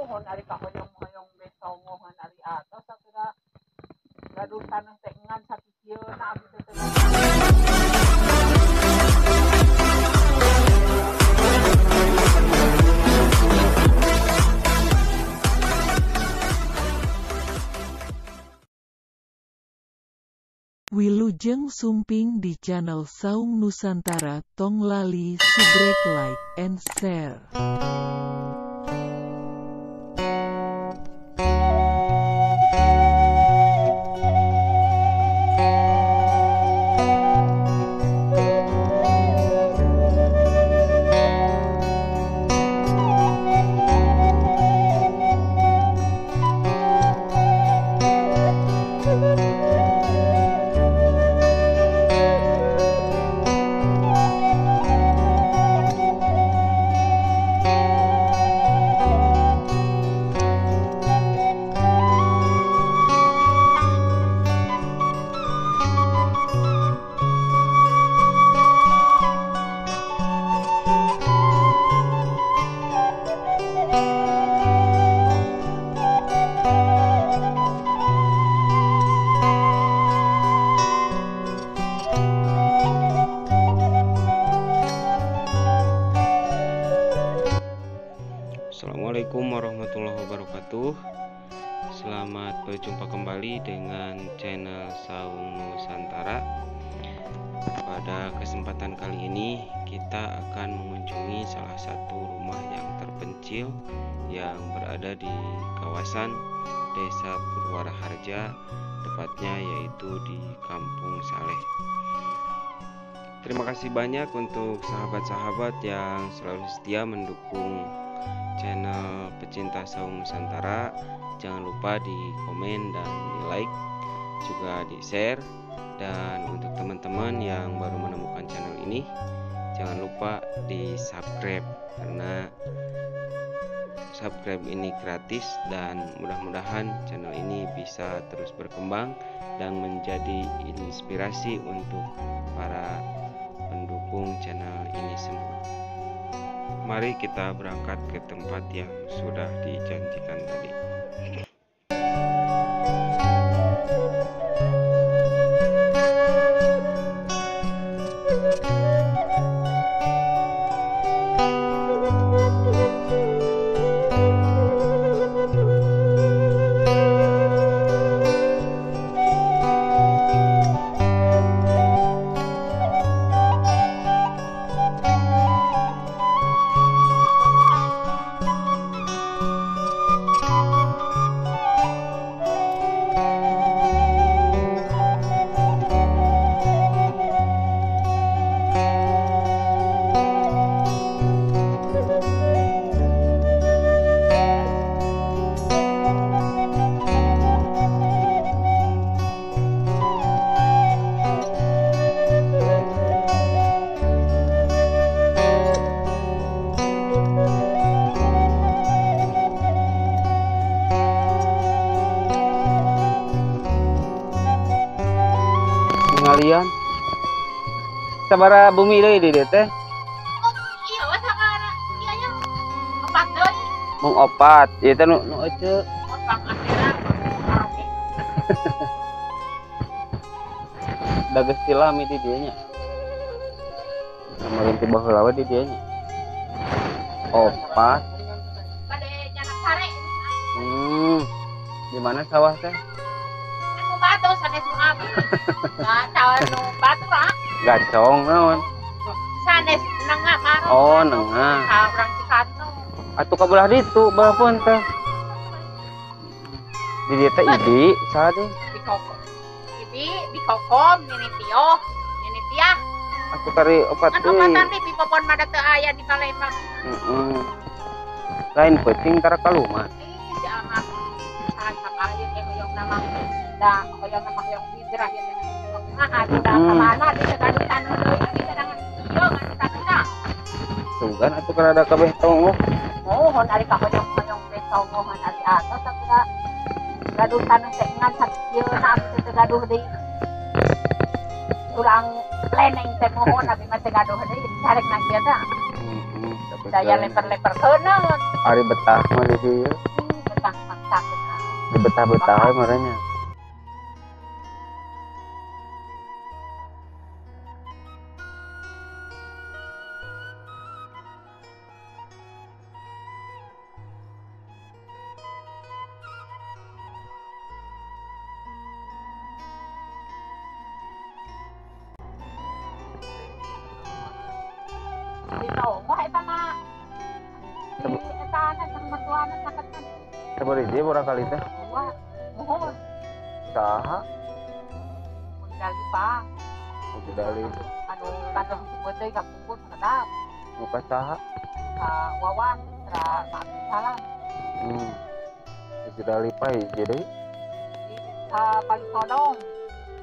Mohon ari kahoyong-hoyong besongohan ari atos atuh gaduh tanah teh ngan sakikieuna abdi teh. Wilujeng sumping di channel Saung Nusantara, tong lali subrek like and share. Assalamualaikum warahmatullahi wabarakatuh. Selamat berjumpa kembali dengan channel Saung Nusantara. Pada kesempatan kali ini kita akan mengunjungi salah satu rumah yang terpencil yang berada di kawasan Desa Purwaraharja, tepatnya yaitu di Kampung Saleh. Terima kasih banyak untuk sahabat-sahabat yang selalu setia mendukung channel Pecinta Saung Nusantara. Jangan lupa di komen dan di like, juga di share. Dan untuk teman-teman yang baru menemukan channel ini, jangan lupa di subscribe, karena subscribe ini gratis dan mudah-mudahan channel ini bisa terus berkembang dan menjadi inspirasi untuk para pendukung channel ini semua. Mari kita berangkat ke tempat yang sudah dijanjikan tadi. Pengalian sabara bumi deui di dieu teh. Oh, iya sakara ieu nya opat deui. Mung opat, ieu teh nu eceu. Otang akhirat. Da geus tilami di dieu nya. Kemarin ti baheula we di dieu nya. Opat. Bade nyanak sare. Di mana sawah teh? Batu sanes nu abdi. Gacor nu batu lah. Gacong naon? Sanes nengah maro. Oh, nengah. Ka urang Cikatu. Atuh ka belah ditu, belah pun teh. Di dieu teh Idi, saha teh? Di Kokom. Idi di Kokom, Nini Tioh, Nini Tiah. Atuh kari opat deui. Kan opatan di popon mah da teu aya di Palembang. Heeh. Lain peuting tara kaluma. Ih, si Amah. Saha aya teh hoyong nama. Da hoyong nama hoyong hijrah ya teh. Nah, atuh da ka mana di gaduh taneuh deui abi teh ngan ieu ngan taneuhna. Sugan atuh kada kabeh tonggoh. Mohon ari kahoyong-hoyong besongohan ari atos atuh gaduh taneuh teh ngan sakieuna abi teh gaduh deui. Tulang leneng teh mohon abi mah teh gaduh deui carek na kieu teh. Daya leper-leper keuneun. Ari betah mah di dieu. Dibetah-betah marahnya. Sabar hiji urang kali teh. Muhun. Saha? Dali pa. Dali. Anu kata disebut deui kapungkur sakedap. Nu ka saha? Ka Wawan, ka Salam. Dali pa hiji deui. Ka paling Sodong.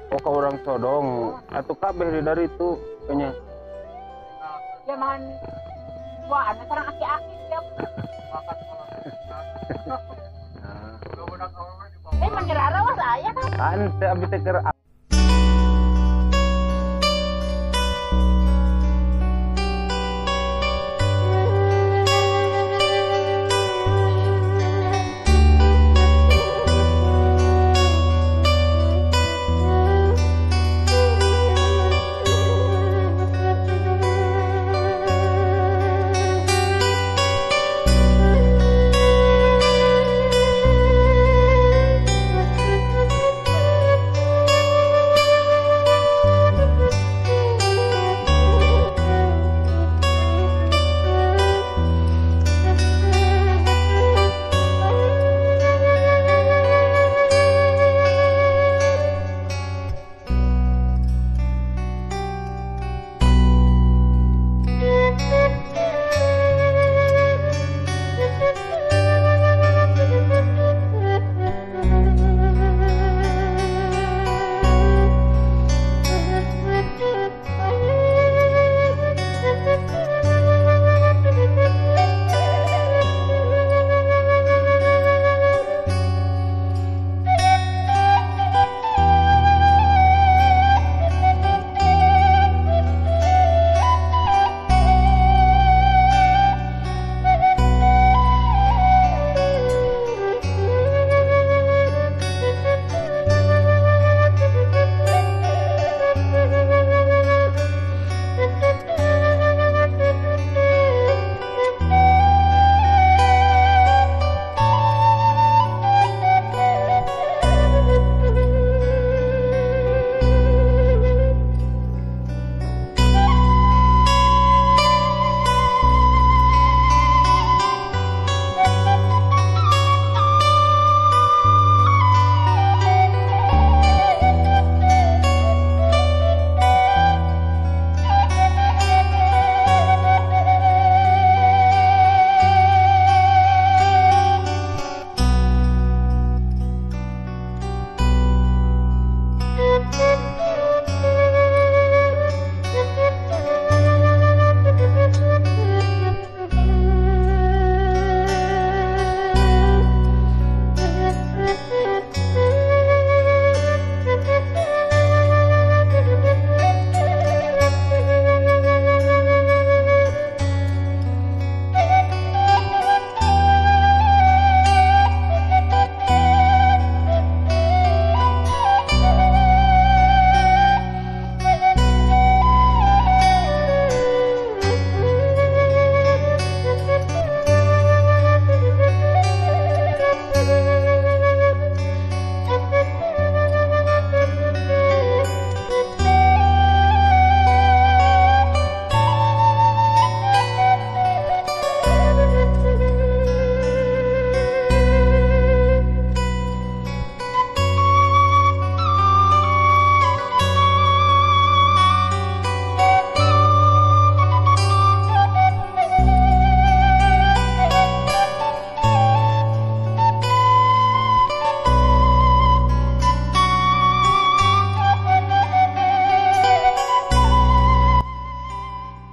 Oh, ka urang Sodong. Atuh kabeh di dari itu kayaknya. Ya man wah, anu sareng aki-aki siap. Mengerara saya kan. Kan teh abi teh keur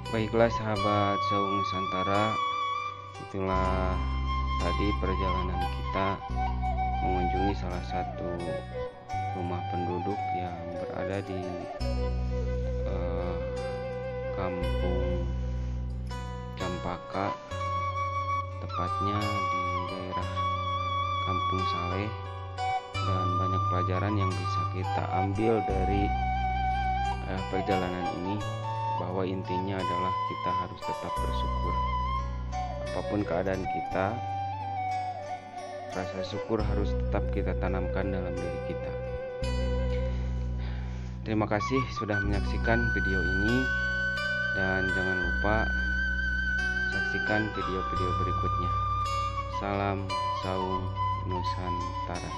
Baiklah sahabat Saung Nusantara, itulah tadi perjalanan kita mengunjungi salah satu rumah penduduk yang berada di Kampung Campaka, tepatnya di daerah Kampung Saleh. pelajaran yang bisa kita ambil dari perjalanan ini, bahwa intinya adalah kita harus tetap bersyukur. Apapun keadaan kita, rasa syukur harus tetap kita tanamkan dalam diri kita. Terima kasih sudah menyaksikan video ini, dan jangan lupa saksikan video-video berikutnya. Salam Saung Nusantara.